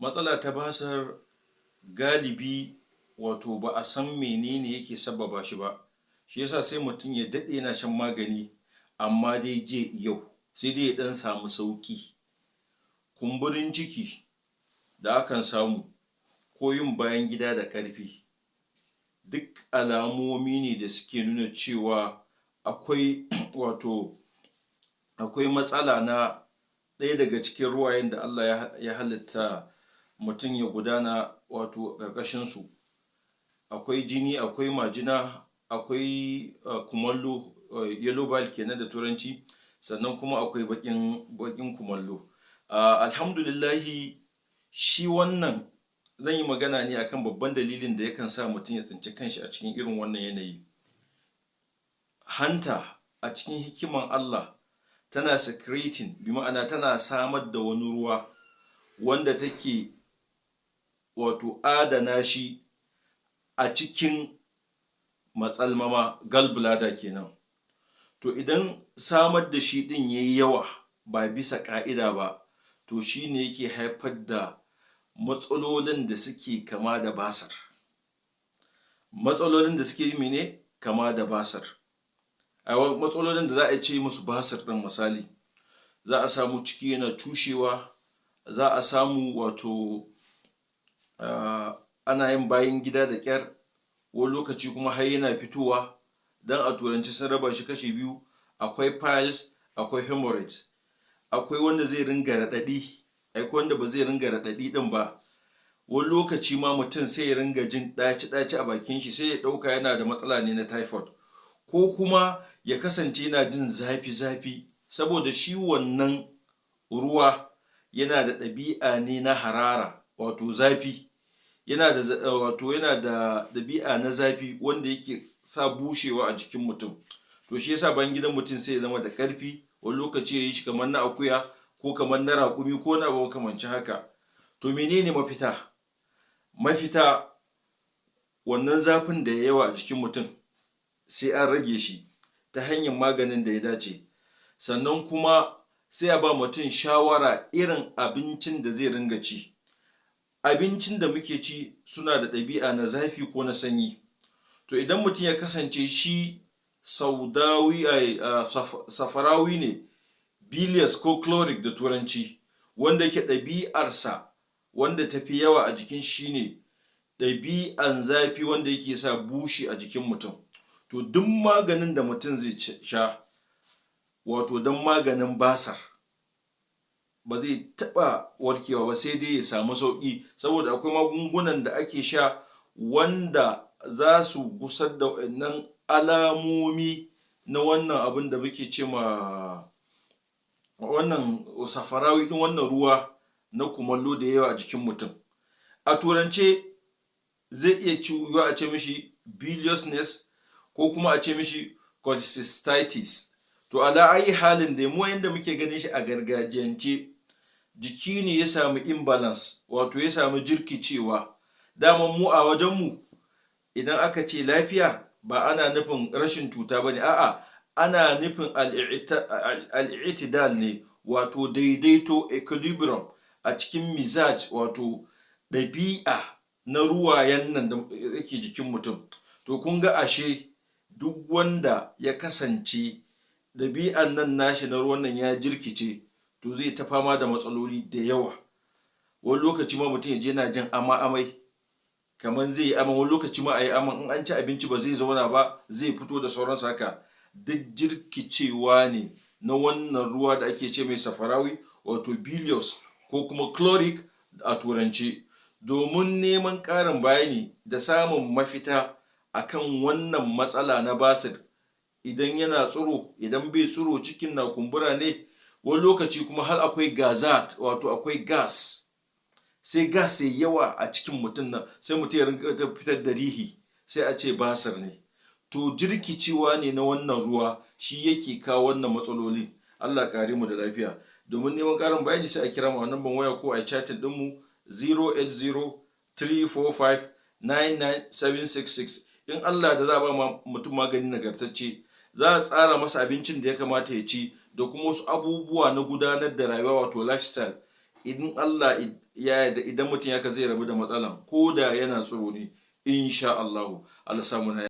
Matsala ta basir galibi wato ba a san menene yake sabbaba shi ba, shi yasa sai mutum ya daɗe yana shan magani, amma dai jiya yau sai dai ya ɗan samu sauƙi. Kumburin ciki da akan samu ko yin bayan gida da ƙarfi, duk alamomi ne da suke nuna cewa akwai wato akwai matsala na ɗaya daga cikin ruwayen da Allah ya halitta mutum ya gudana wato ƙarƙashin su. Akwai jini, akwai majina, akwai kumallo, yellow bile kenan da Turanci, sannan kuma akwai baƙin kumallo. Alhamdulillahi, shi wannan zan yi magana ne akan babban dalilin da yakan sa mutum ya tsinci kanshi a cikin irin wannan yanayi. Hanta, a cikin hikiman Allah, tana secreting, bi ma'ana tana samar da wani ruwa wanda take wato adana shi a cikin matsalmama, gallbladder kenan. To idan samar da shi ɗin yayi yawa ba bisa ƙa'ida ba, to shi ne yake haifar da matsalolin da suke kama da basir. Matsalolin da suke mene? Kama da basir. A matsalolin da za a ce musu basir ɗin, misali, za a samu ciki yana cushewa, za a samu wato ana yin bayan gida da ƙyar, wani lokaci kuma har yana fitowa. Don a Turanci sun raba shi kashi biyu: akwai piles, akwai hemorrhoids. Akwai wanda zai ringa raɗaɗi, akwai wanda ba zai ringa raɗaɗi ɗin ba. Wani lokaci ma mutum sai ya ringa jin ɗaci-ɗaci a bakin shi, sai ya ɗauka yana da matsala ne na typhoid, ko kuma ya kasance yana jin zafi-zafi, saboda shi wannan ruwa yana da ɗabi'a ne na harara, wato zafi. Yana da wato yana da ɗabi'a na zafi wanda yake sa bushewa a jikin mutum. To shi yasa bayan gidan mutum sai ya zama da ƙarfi, wani lokaci ya yi shi kamar na akuya ko kamar na raƙumi ko wani abu makamancin haka. To menene mafita? Mafita, wannan zafin da ya yawa a jikin mutum sai an rage shi ta hanyar maganin da ya dace, sannan kuma sai a ba mutum shawara irin abincin da zai ringa ci. Abincin da muke ci suna da ɗabi'a na zafi ko na sanyi. To idan mutum ya kasance shi saudawi, safarawi ne, bilious ko chloric da Turanci, wanda yake ɗabi'arsa wanda tafi yawa a jikin shi ne ɗabi'an zafi wanda yake sa bushi a jikin mutum, to duk maganin da mutum zai sha wato don maganin basir ba zai taɓa warkewa ba, sai dai ya samu sauƙi, saboda akwai magungunan da ake sha wanda za su gusar da waɗannan alamomi na wannan abin da muke ce ma wannan safarawi ɗin, wannan ruwa na kumallo da yawa a jikin mutum. A Turance zai iya yiwuwa a ce mishi biliousness ko kuma a ce mishi cholecystitis. To ala ayi halin dai, mu yanda muke ganin shi a gargajiyance, jiki ne ya samu imbalance, wato ya samu jirkicewa. Daman mu a wajenmu, idan aka ce lafiya, ba ana nufin rashin cuta ba ne, a'a, ana nufin al'itidal ne, wato daidaito, equilibrium a cikin mizaj, wato ɗabi'a na ruwayen nan da yake jikin mutum. To kun ga ashe duk wanda ya kasance ɗabi'an nan nashi na ruwan nan ya jirkice, to zai ta fama da matsaloli da yawa. Wani lokaci ma mutum ya je yana jin ama amai, kamar zai yi aman, wani lokaci ma a yi aman, in an ci abinci ba zai zauna ba, zai fito da sauransu haka. Duk jirkicewa ne na wannan ruwa da ake ce mai safarawi, wato bilious ko kuma chloric a Turance. Domin neman ƙarin bayani da samun mafita akan wannan matsala na basir, idan yana tsiro, idan bai tsiro, cikin na kumbura ne, wani lokaci kuma har akwai gazat, wato akwai gas, sai gas yayi yawa a cikin mutum nan, sai mutum ya rinka fitar da rihi, sai a ce basir ne. To jirkicewa ne na wannan ruwa shi yake kawo wannan matsaloli. Allah kare mu da lafiya. Domin neman ƙarin bayani, sai a kira mu a namban waya ko a yi chatting ɗinmu 08034599766. In Allah da za a ba mutum magani nagartacce, za a tsara masa abincin da ya kamata ya ci da kuma wasu abubuwa na gudanar da rayuwa, wato lifestyle. Idan Allah ya yarda, idan mutum ya ka zai rabu da matsalan ko da yana tsiro ne, insha Allahu. Allah samu na.